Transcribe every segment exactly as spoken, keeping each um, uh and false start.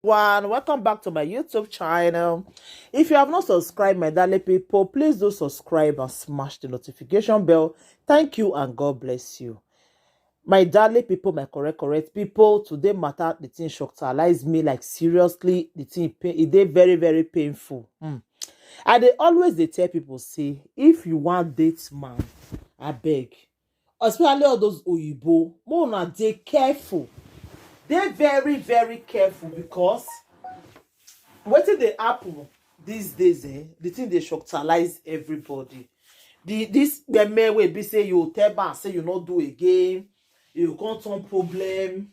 One, welcome back to my YouTube channel. If you have not subscribed, my darling people, please do subscribe and smash the notification bell. Thank you and God bless you. My darling people, my correct, correct people, today matter, the thing shockalize me, like, seriously, the thing pain, e dey very, very painful. Hmm. I dey always dey tell people say, if you wan date man, abeg, especially all those oyibo, make una dey careful. Dey very, very careful, because wetin dey happen these days, eh, the thing dey shockalize everybody. The, this meme wey be say you tell man say you no do again, you come turn problem,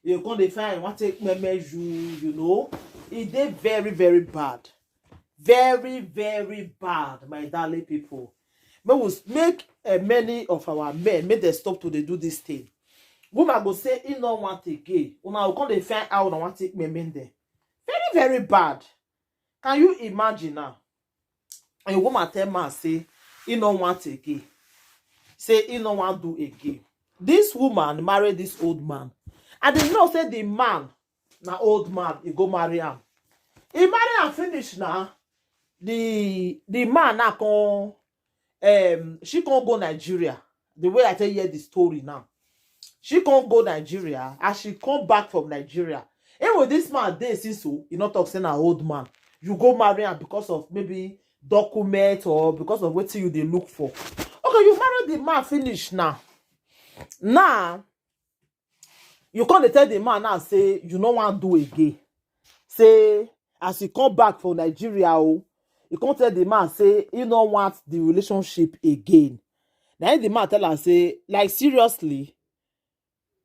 you come dey find, want take meme you, you know, e dey very, very bad. Very, very bad, my darling people. Make we s-, make, eh, many of our men, make dem stop to dey do this thing. Woman go say e no want again. Una go come dey find how una want take meme dem. Very, very bad. Can you imagine now? A woman tell man say e no want again. Say e no want do again. This woman marry this old man. And they know say the man na old man, he go marry am. He marry am finish now. The, the man now come, um, she come go Nigeria. The way I tell you the story now, she come go Nigeria. As she come back from Nigeria, even this man dey since, so he not talk say na old man. You go marry am because of maybe document or because of wetin you dey look for. Okay, you marry the man finish now. Now, you come dey tell the man now say you no wan do again. Say, as he come back from Nigeria, oh, you come tell the man say he no want the relationship again. Now the man tell am say, like, seriously,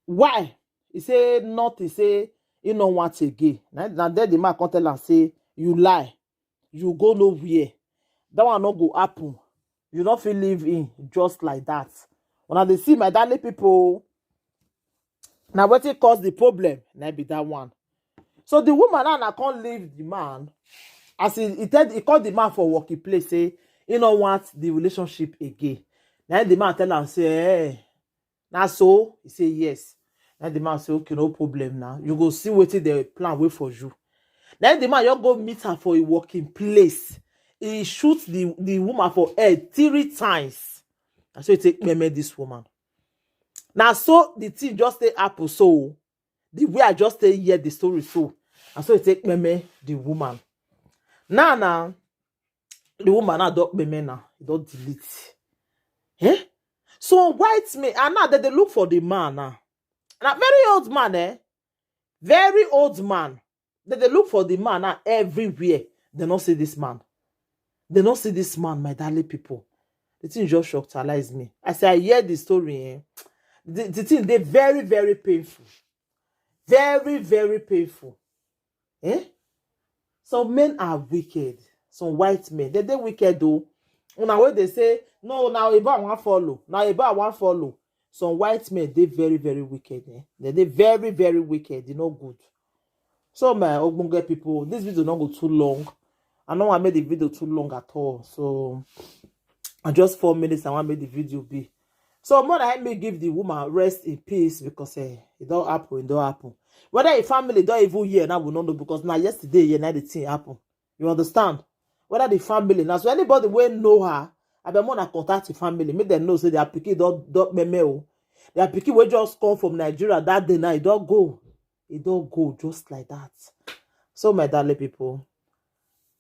why? He say nothing, say he no want again. Now, now then the man come tell am say, you lie, you go nowhere. That one no go happen. You no fit leave him just like that. Una dey see, my darling people, na wetin cause the problem, na be that one. So the woman now, na come leave the man. As he, he tell, he call the man for working place, say he no want the relationship again. Now the man tell am say, eh, na so? He say yes. Now the man say, okay, no problem now. You go see wetin the plan wait for you. Now the man, you go meet her for a working place. He shoot the, the woman for head three times. Na so he take meme this woman. Na so the thing just stay happen. So the way I just stay hear the story, so na so he take meme the woman. Now, now, the woman now don meme now, he don delete. Eh? So white men, and now they dey look for the man now. Na very old man, eh? Very old man. They dey look for the man now everywhere. They no see this man. They no see this man, my darling people. The thing just shockalize me. As I hear the story, eh, the, the thing dey very, very painful. Very, very painful. Eh? Some men are wicked. Some white men, they dey wicked though. Una wey dey say, no, na Oyibo I wan follow. Na Oyibo I wan follow. Some white men dey very, very wicked. Eh? They dey very, very wicked. E no good. So my ogbonge people, this video no go too long. I no wan make the video too long at all. So I just four minutes, I wan make the video be. So more than me give the woman rest in peace, because, eh, it don't happen, it don't happen. Whether a family don't even hear now, we no know, because now yesterday, yeah, now the thing happen. You understand? Whether the family now, so anybody wey know her, I be more na contact the family, make them know say their pikin don, don meme o. Their pikin wey just come from Nigeria that day now, e don go. E don go just like that. So my darling people,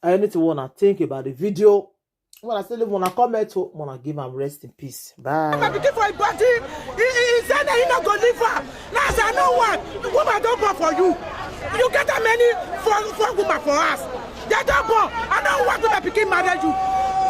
anything wanna think about the video, wanna still leave, wanna comment, oh, wanna give am rest in peace. Bye. My pikin for him body, he, he, he say that he no go leave her. Now I say, I no want. The woman don born for you. You get how many four, four woman for us? They don born. I no want make my pikin marry you.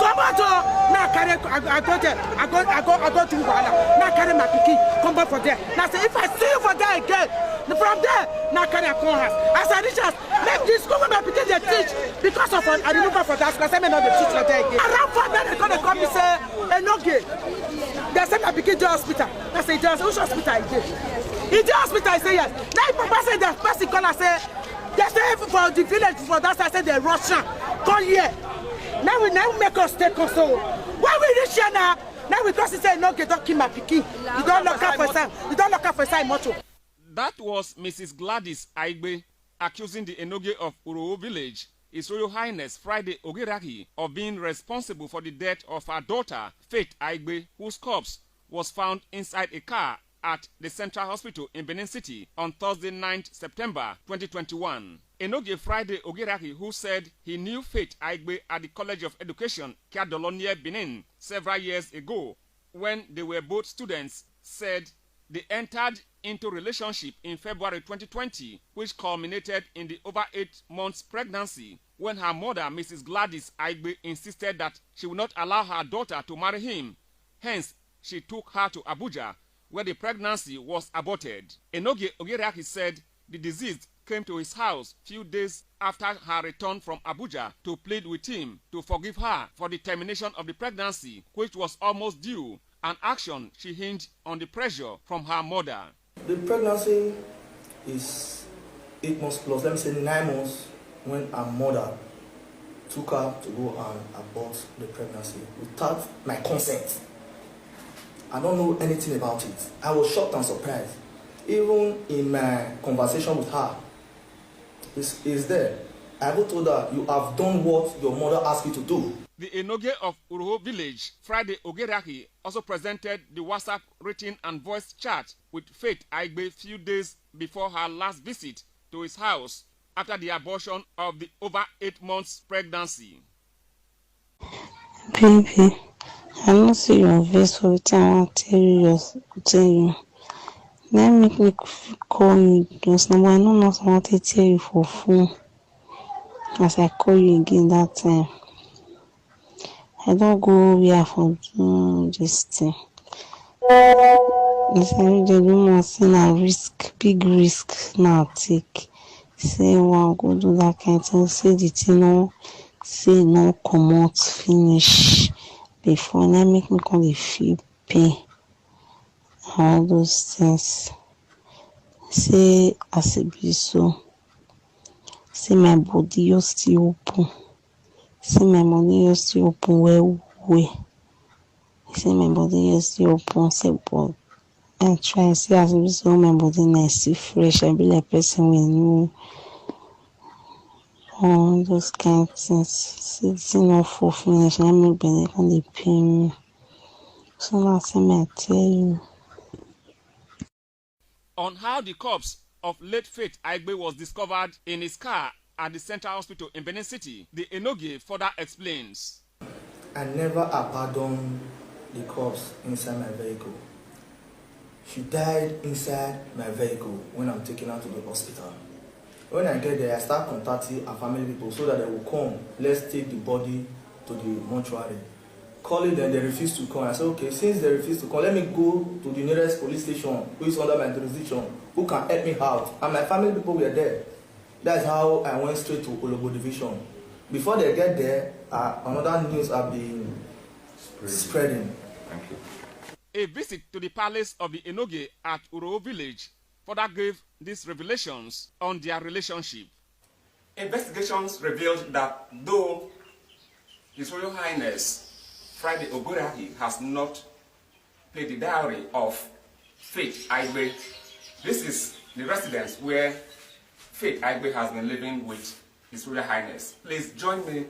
Come out, oh. Now I carry, I, I go there. I go, I go, I go through wahala. Now I carry my pikin. Come back for there. Now I say, if I see you for there again, from there, now I carry her come house. As I reach house, make this school wey my pikin dey teach, because of, I remove her for that school. I say, me no dey teach for there again. Around four, then they come, they call me say, Enoge. They say my pikin dey hospital. I say, dey, which hospital e dey? E dey hospital. I say, yes. Now him papa say the person call and say, they say for the village for that side, say they rush am come here. Now we, now make us take us. So when we reach here now, now we come see say Enoge don kill my pikin. You don lock am for inside. You don lock am for inside motor. That was Missus Gladys Aigbe. accusing the Enoge of Uroho village, His Royal Highness Friday Ogeraki, of being responsible for the death of her daughter, Faith Aigbe, whose corpse was found inside a car at the Central Hospital in Benin City on Thursday, ninth September twenty twenty-one. Enoge Friday Ogeraki, who said he knew Faith Aigbe at the College of Education, Kiadolo, near Benin, several years ago, when they were both students, said they entered into relationship in February twenty twenty, which culminated in the over eight months pregnancy, when her mother, Missus Gladys Aigbe, insisted that she would not allow her daughter to marry him. Hence, she took her to Abuja, where the pregnancy was aborted. Enoge Ogeraki said the deceased came to his house few days after her return from Abuja to plead with him to forgive her for the termination of the pregnancy, which was almost due, an action she hinged on the pressure from her mother. The pregnancy is eight months plus, let me say nine months, when her mother took her to go and abort the pregnancy without my consent. I don't know anything about it. I was shocked and surprised. Even in my conversation with her, is is there. I even told her, "You have done what your mother asked you to do." The Enoge of Uroho village, Friday Ogeraki, also presented the WhatsApp written and voice chat with Faith Aigbe few days before her last visit to his house after the abortion of the over eight months pregnancy. Baby, I no see your vex for wetin I wan tell you, just tell you. Na im make me call you, just now, but I no know as I wan take tell you for phone. As I call you again that time, I don go where I for do this thing. As I reach there, the woman say na risk, big risk na I take. Say I wan go do that kind thing, say the thing no, say e no comot finish before, na im make me come dey feel pain and all those things. Say as e be so, say my body just still open, say my body just still open well well. Say my body just still open, say, but I try, see as e be so, my body na e still fresh. I be like person wey no all those kind things. Say the thing no full finish, na im make belle come dey pain me. So na say make I tell you. On how the corpse of late Faith Aigbe was discovered in his car at the Central Hospital in Benin City, the Enoge further explains. I never abandoned the corpse inside my vehicle. She died inside my vehicle when I'm taking her to the hospital. When I get there, I start contacting her family people so that they will come. Let's take the body to the mortuary. Calling them, they refuse to come. I said, "Okay, since they refuse to come, let me go to the nearest police station, who is under my jurisdiction, who can help me out." And my family people were there. That's how I went straight to Ologbo Division. Before they get there, uh, another news have been spreading. Thank you. A visit to the palace of the Enoge at Uroho village further gave these revelations on their relationship. Investigations revealed that though His Royal Highness Friday Ogoreahi has not paid the dowry of Faith Aigbe, this is the residence where Faith Aigbe has been living with His Royal Highness. Please join me.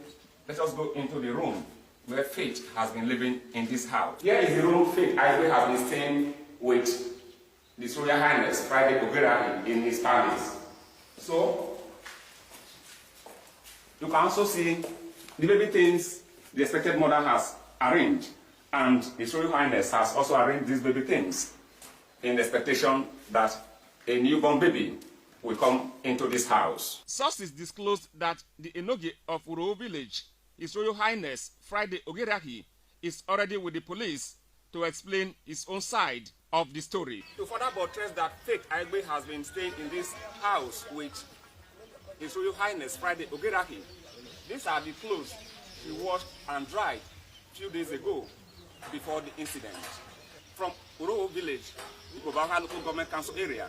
Let us go into the room where Faith has been living in this house. Here is the room Faith Aigbe has been staying with His Royal Highness Friday Ogoreahi in his palace. So, you can also see the baby things the expected mother has arranged, and His Royal Highness has also arranged these baby things in expectation that a newborn baby will come into this house. Sources disclosed that the Enoge of Uroho village, His Royal Highness Friday Ogoreahi, is already with the police to explain his own side of the story. To further buttress that Faith Aigbe has been staying in this house with His Royal Highness Friday Ogoreahi, these are the clothes she washed and dried few days ago before the incident. From Uroho village, Igbobaha Local Government Council area.